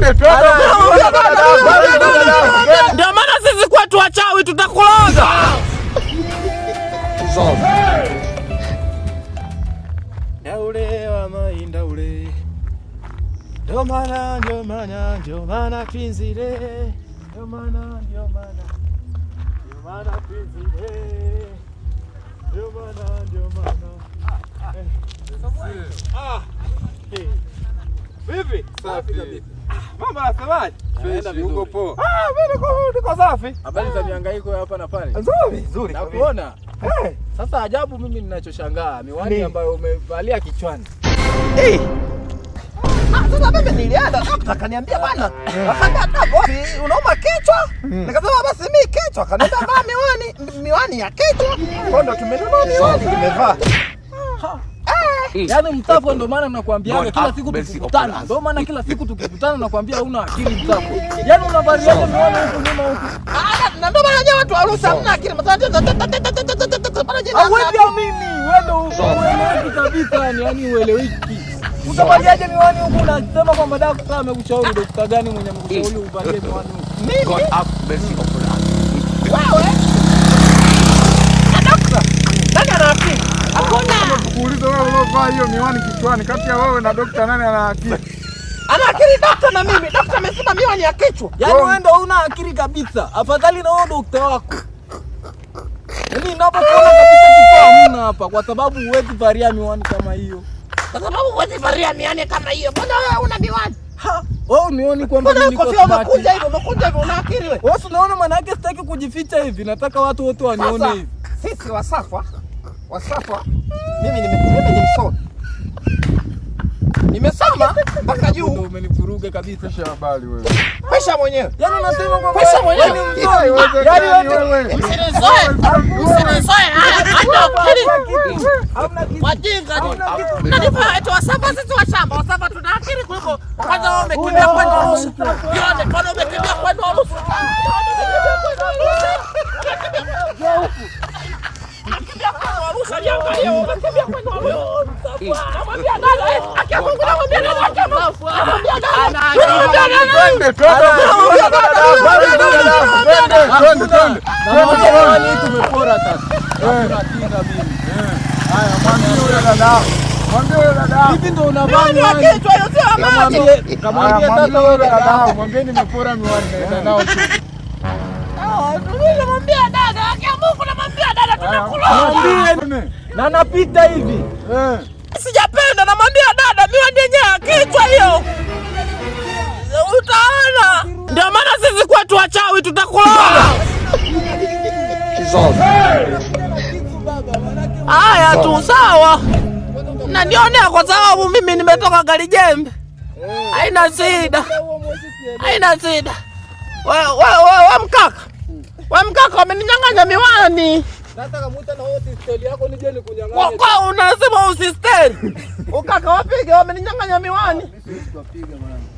Twende twende. Ndio maana sisi kwetu wachawi tutakuloga. Ndaule wa maindaule. Ndio maana, ndio maana, ndio maana kinzile. Ndio maana, ndio maana. Ndio maana kinzile. Ndio maana, ndio maana. Ah. Vipi? Safi kabisa. Mambo nasemaje? Fresh, uko poa? Ah, mimi niko safi. Habari za mihangaiko hapa na pale. Nzuri, nzuri. Nakuona. Eh. Sasa ajabu, mimi ninachoshangaa miwani ambayo umevalia kichwani. Eh. Ah, sasa mimi nilienda daktari akaniambia bana, akaniambia unauma kichwa? Nikasema basi mimi kichwa, akaniambia vaa miwani, miwani ya kichwa. Kwa ndo tumenunua miwani tumevaa. Yaani Msafwa, ndio maana nakwambia kila siku tukikutana, ndio maana kila siku tukikutana nakwambia huna akili Msafwa. Yaani unavaliaje miwani huku nyuma huku? Ah, na ndio maana nyewe watu wa Arusha hamna akili. Hauwezi amini, wewe ndio ueleweki kabisa yani, yaani ueleweki. Utavaliaje miwani huku unasema kwamba daktari amekushauri? Daktari gani mwenye amekushauri uvalie miwani huku? Mimi God have mercy upon us. wewe na daktari nani ana akili? Hakuna. Kuuliza wewe uliovaa hiyo miwani kichwani, kati ya wewe na dokta nani ana akili? Ana akili daktari na mimi. Daktari amesema miwani ya kichwa. Yaani wewe ndio huna akili kabisa. Afadhali na wewe daktari wako. Yaani ninapokuona kabisa kichwa hamna hapa kwa sababu huwezi valia miwani kama hiyo. Kwa sababu huwezi valia miwani kama hiyo. Mbona wewe una miwani? Ha, wewe unioni kwamba Mbona mimi niko kofia smart? umekunja hivyo, umekunja hivyo una akili wewe? Wewe unaona maana yake sitaki kujificha hivi, nataka watu wote wanione Sasa hivi. sisi Wasafwa, Wasafwa, mimi ni msomi. Nimesoma mpaka Ndio juu. umenivuruga kabisa. Kisha habari wewe. Pesha mwenyewe. Yaani unasema kwamba Pesa mwenyewe. wewe ni msomi. Haiwezekani Yaani wewe wewe. Msinizoe. Msinizoe. Hata akili. hamna kitu. Wajinga ni. Hamna kitu. Mnanipa eti Wasafa, sisi washamba. Wasafa tuna akili kuliko kwanza wewe umekimbia kwenda Arusha. Yone, mbona umekimbia kwenda Arusha? Umekimbia kwenda Arusha, niangalie umekimbia kwenda Arusha. Namwambia dada, akia Mungu namwambia dada, akia Mungu. Namwambia dada. Namwambia dada. Twende twende. Twende twende. Na miwani hii tumepora sasa. Hakuna kinga mimi. Haya, mwambie huyo dada. Mwambie huyo dada. Hivi ndio unavaa Miwani ya miwani. kichwa hiyo sio ya maji. Kamwambie, kamwambie Haya, mwambie sasa huyo wewe dada. dada. Mwambie nimepora miwani naenda nao tu. Ah, mimi namwambia dada, akia Mungu namwambia dada tumekuloga. Mwambie na napita hivi. Eh. Sijapenda, namwambia dada, miwani yenyewe ya kichwa hiyo. Utaona. Ndio maana sisi kwetu wachawi tutakuloga. Haya tu sawa. Na nionea kwa sababu mimi nimetoka gari jembe. Haina shida. Haina shida. We we we we mkaka. We mkaka wameninyang'anya miwani. Sasa kamuita na wewe sisteli yako nije nikunyang'anye. Kwa unasema usisteri. Ukaka wapige wameninyang'anya miwani. Mimi sikuwapiga mwanangu.